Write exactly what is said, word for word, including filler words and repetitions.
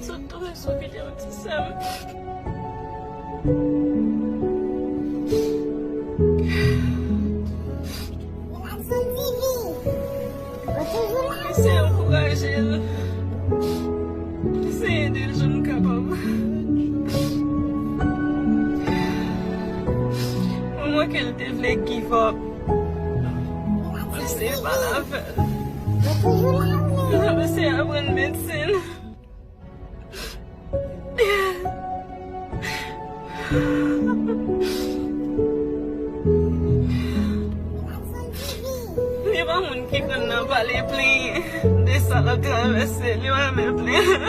Sot tonbe sou videyo ti sè m. Eseye ankouraje l. Eseye ede l jan m kapab. Moman ke l te vle give up, mwen eseye pale avè l. Mwen eseye aprann medsin. Li pa moun ki konn nan pale plenyen de sa l ap travèse. Li pa renmen plenyen.